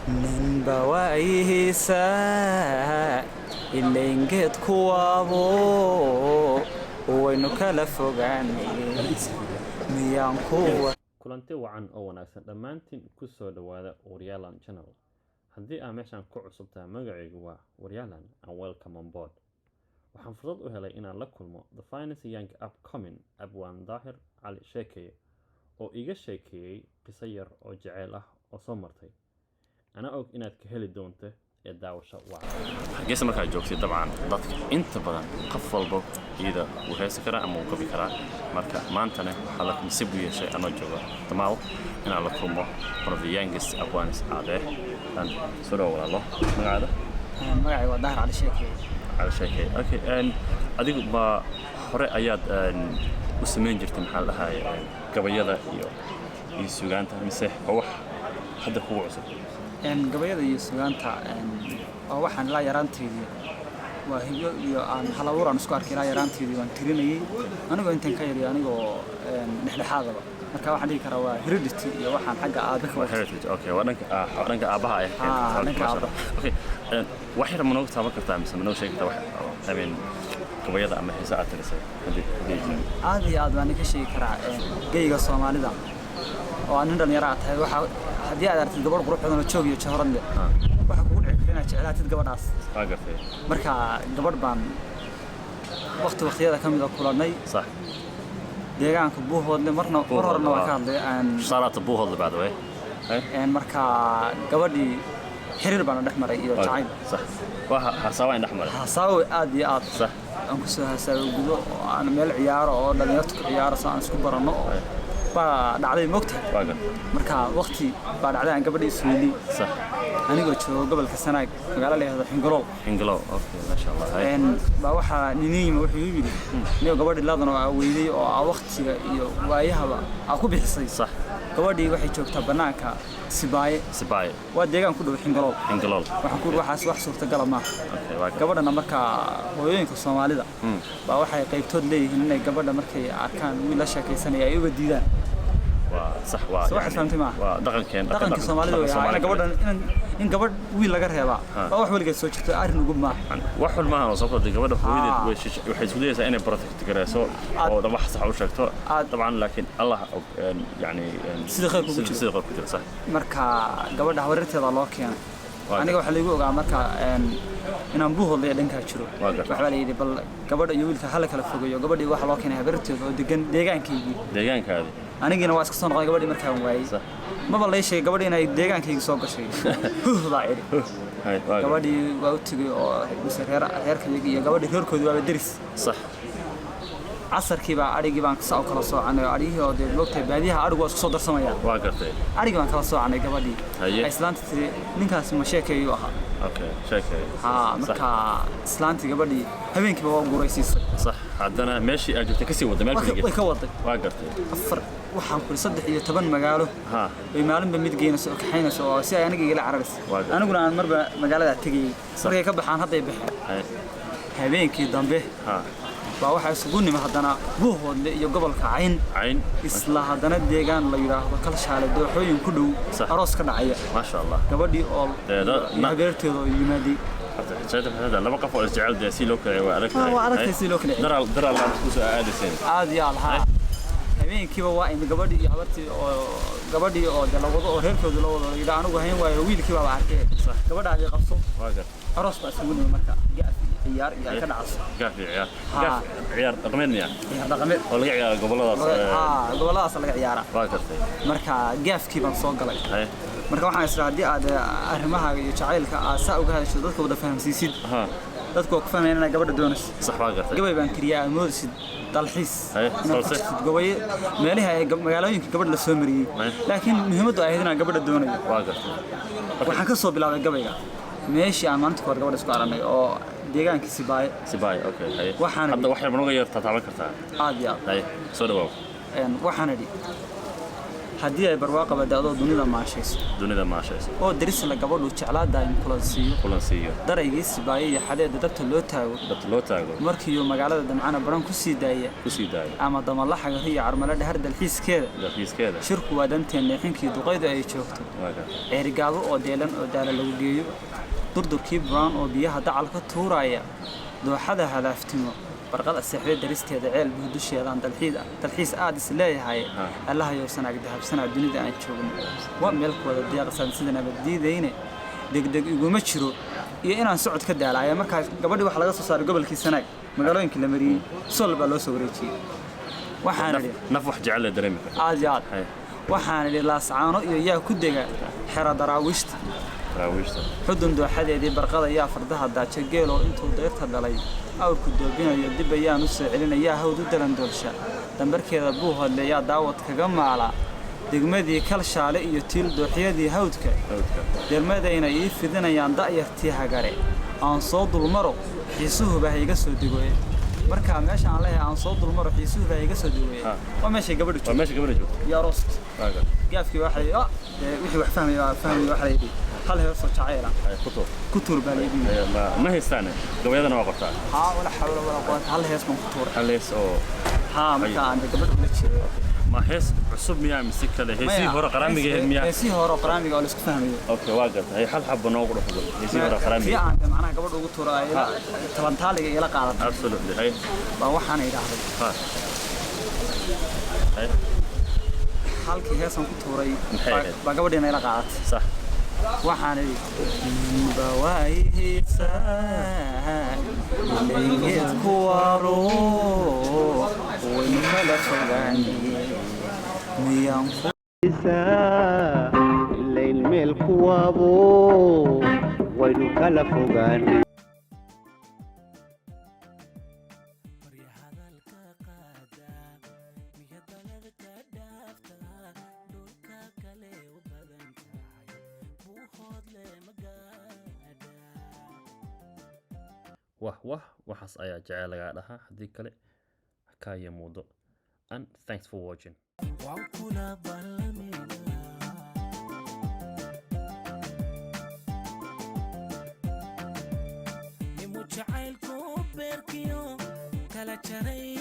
Ninba waayihiisa ilayn geed kuwaabo waynu kala fogaanay miyaan kuwa. Kulanti wacan oo wanaagsan dhammaantiin, ku soo dhowaada Waryaalan Channel. Haddii aa meeshaan ku cusub tahay, magacaygu waa Waryaalan and welcome on board. Waxaan fursad u helay inaan la kulmo the finest young upcoming Abwaan Daahir Cali Sheekeye, oo iga sheekeeyey qiso yar oo jaceyl ah oo soo martay. Ana og inaad ka heli doonto ee daawasho wacan. Hargeysa markaad joogtay, dabcan dadka inta badan qof walba iyada wuu heesi karaa ama wuu gabi karaa. Marka maantana waxaa la nasiib u yeeshay anoo jooga Damaal inaan la kulmo one of the youngest abwanis aadee aan soo dhawo. Walaalo, magacaada? Magacay waa Daahir Cali Sheekeye. Cali Sheekeye, okay. Adigu ma hore ayaad u samayn jirtay, maxaa la dhahaye, gabayada iyo sugaanta, mise waa wax hadda kugu cusub? Gabayada iyo sugaanta waa waxaan ilaa yaraanteydii, waa hibyo iyo aan hal abuur aan isku arkay. Ilaa yaraanteydii waan tirinayay, anigoo intan ka yariyo, anigoo dhexdhexaadaba. Marka waxaan dhihi karaa waa heredity iyo waxaan xagga aabe ka wato. Heritage, okay. Waa dhanka dhanka aabaha ay. Ah, dhanka Masha Allah. Okay, wax yar ma nooga taaban kartaa mise ma nooga sheegi kartaa wax, I mean, gabayada ama heesa aad tirisay haddii jiraan? Aad iyo aad baan ka sheegi karaa. Geyga Soomaalida oo aan nin dhalinyaro aad tahay, waxaa haddii aad aragtid gabadh qurux badan oo joog iyo jahrad leh, waxaa kugu dhici kara inaad jeclaatid gabadhaas. Waa gartay. Marka gabadh baan waqti waqtiyada ka mid a kulannay deegaanka Buuhoodle. Marna mar horena waan ka hadlay aan. Shout out to Buuhoodle, by the way. Hey? Marka gabadhii xiriir baana dhex maray iyo jacayl. Sax, waa hasaawa in dhex maray. Hasaawo aad iyo aad. Aan kusoo hasaawo gudo oo aan meel ciyaaro oo dhalinyartu ku ciyaaro, so aan isku baranno oo baa dhacday, mogtahay. Waa gartay. Marka waqti baa dhacday aan gabadha isweynay anigoo joogo gobolka Sanaag, magaalo la yihahdo Xingalool. Xingalow, okay, maasha Allah. Hay. Baa waxaa niniima wuxuu igu yidhi, niyo gabadhii ladan oo aa weyday oo aa waqtiga iyo waayahaba aa ku bixisay, gabadhii waxay joogtaa bannaanka Sibaaye. Sibaaye. Waa deegaan ku dhow Xingalool. Xingalool. Waxaan ku yidhi, waxaas wax suurtagala maaha. Okay, waa gartay. Gabadhana markaa hooyooyinka Soomaalida baa waxay qaybtood leeyihiin inay gabadha markay arkaan wiil la sheekaysanaya ay uga diidaan. Waa sax, waa Soo waxaad yani, fahamtay maaha? Waa dhaqankeen. Dhaqanka Soomaalida way ahaa in gabadhan in gabadh wiil laga reebaa waa wax weligeed soo jirto, arrin ugu maaha. Wax xun maahan oo sababtoo ah gabadha hooyadeed waxay isku dayaysaa inay protect gareyso oo dhan wax sax u sheegto. Dabcan, laakiin Allah og, yani sida khayrka ugu jiro. Sida khayrka ku jiro, sax. Marka gabadha habaryarteeda loo keenay. Aniga waxaa laygu ogaa marka inaan Buuhoodlaya dhankaa jiro. Waa gartay. Waxbaa la yidhi, bal gabadha iyo wiilka hala kala fogeeyo. Gabadhii waxaa loo keenay habaryarteeda oo degan deegaankaygii. Deegaankaadi. Anigiina waa iska soo noqday gabadhii markaan waayey. Maba lay sheegay gabadhii inay deegaankaygii soo gashay. Huh baa idhi. Hay, waa gartay. Gabadhii waa u tegey oo mise reer reerkayga iyo gabadhii reerkoodii waaba deris. Casarkii baa adhigii baan saa u kala soocanay oo adhigii oo dee moogtahay baadiyaha adhigu waa isku soo darsamayaan. Waa gartay. Adhigii baan kala soocanay gabadhii. Haye. Ay islaanta tiri, ninkaasi ma sheekeeyuu ahaa. Okay, sheekay. Haa, marka islaantii gabadhii habeenkiiba waa guraysiisay. Sax, haddana meeshii aad joogtay kasii waday meel Way ka waday. Waa gartay. Afar waxaan kuri 13 magaalo bay maalinba mid geynayso oo kaxaynayso oo si ay aniga igala cararayso. Waa gartay. Aniguna aan marba magaaladaa tegayey. Markay ka baxaan hadday baxeen. Habeenkii dambe baa waxaa isugu nimi haddana Buuhoodle iyo gobolka Cayn. Cayn. Isla haddana deegaan la yidhaahdo Kalshaale, dooxooyin ku dhow, aroos ka dhacaya. Maasha Allah. Gabadhii oo Dee, iyo habeerteeda oo yimaaday. Horta laba qof oo isjecel dee si loo kala waa adag tahay. Waa adag tahay si loo kala. Daraal daraal aad ku soo aadayseen. Aad iyo aad, haa. Habeenkiiba waa imi gabadhii iyo habartii oo gabadhii oo de la wado oo reerkooda la wado, yidhi anigu hayn waayo, wiilkii baaba arkay, gabadhaadii qabso. Waa gartay. Aroos baa isugu nimi marka, gaaf iyo ciyaar iyo ay ka dhacso. Gaaf iyo ciyaar. Haa. Gaaf ciyaar dhaqameed miya? Ciyaar dhaqameed. Oo laga ciyaaro goboladaas. Haa, gobolladaas laga ciyaaraa. Waa gartay. Marka gaafkii baan soo galay. Marka waxaan israa haddii aad arrimahaaga iyo jacaylka aad saa uga hadasho, dadka wada fahamsiisid, dadku waa ku fahmayaan inaad gabadha doonayso. Sax, waa gartay. Gabay baan kariyaa aad moodaysid dalxiis inaad ku balse- jirtid gabaye meelihii ay magaalooyinka gabadha la soo mariyey, laakiin muhiimaddu ay ahayd inaan gabadha doonayo. Waa gartay. Waxaan ka soo bilaabay gabayga meeshii aan maalinta kahor gabadha isku aragnay oo deegaankii Sibaaye. Sibaay, okay, haye. Hadda wax yar ma nooga yar taaban kartaa? Aad iyo aad. Haye, soo dhawaaw. Waxaan idhi, Haddii ay barwaaqaba da'do, dunida maashayso, dunida maashayso, oo darisla gabadhu jeclaa daa'im kulan siiyo, kulan siiyo, daraygii sibaaye iyo xadeedda dabta loo taago, dabta loo taago, markiiuu magaalada damcana baran ku sii daaya, ku sii daayo, ama damalaxaga riyo carmale dhahar dalxiiskeeda, dalxiiskeeda, shirku waa danteen leexinkii duqaydu ay joogto, Waa gartay. Ceerigaabo oo deelan oo daala lagu geeyo, durdurkii Brown oo biyaha dacal ka tuuraya, dooxada hadaaftimo barqada seexday daristeeda, ceel buu dusheedaan dalxiis aad is leeyahay. Allahayow sanaag dahabsanaa, dunida aan joogno waa meel ku wada deeqsan, sida nabad diidayne degdeg iguma jiro iyo inaan socod ka daalaya. Markaas gabadhii waxaa laga soo saaray gobolkii Sanaag, magaalooyinkii la mariyey, Sool baa loo soo wareejiyey. Waxaan idhi Naf wax jecel la dareemi karta. Aad iyo aad. Waxaan idhi Laascaano iyo yaa ku dega xero Daraawiishta, Daraawiishta, Xudun dooxadeedii barqada yaa fardaha daaja, geeloo intuu dayrta dhalay awrku doobinayo dib ayaan u soo celinayaa, hawd u dalandoolsha dambarkeeda, buu hodleeyaa daawad kaga maala, degmadii Kalshaale iyo tiil dooxyadii hawdka, hawdka, dermadayna ii fidinayaan da'yartii Hagare, aan soo dulmaro xiisuhuba ha iga soo degoye. Marka meesha aan leeyahay aan soo dulmaro xiisuhuba ha iga soo degoye, waa meeshay gabadhu waa joogto meesha gabadha joogto iyo arooska. Waa gartay. Gaafkii waxay wixii wax fahmaya waa fahmaya. Waxa la yidhi hal heesoo jacayla Hay, ku tuur. Ku tuur baa la yidhi. Hay, ma haystaane gabayadana waa qortaa? Haa, wala xawla wala quwata, hal hees baan ku tuuray. Hal hees oo Haa, marka aan gabadha ula jeedo. Ma hees cusub miyaa mise kale heesihii hore qaraamiga ahayd miyaa? Heesihii hore oo qaraamiga oo la isku fahmayo. Okay, waa gartay. Hay, hal xabba noogu dhufo heesihii hore Tii qaraamiga. aan macnaha gabadha ugu tuuray ay talantaaliga ila qaadatay Absolutely, hay. baa waxaana idhaahday Ha, hay. Halkii heesaan ku tuuray Maxay ahayd? baa gabadhiina ila qaadatay. Waxaan idhi bawaayihiisa ilaygeedku waaro waynu kala fogaanay miyaan ku Ilayn meel ku waabo, waynu kala fogaanay. Marya hadalka qaada, miya baladka dhaafta, dhulka kale u badan tahay, Buuhoodle magaadha. Wah wah, waxaas ayaa jecel lagaa dhahaa, haddii kale kaya muudo. And thanks for watching. Waan kula ballaminaa. Nimu jacaylku beerkiyo kala jaray.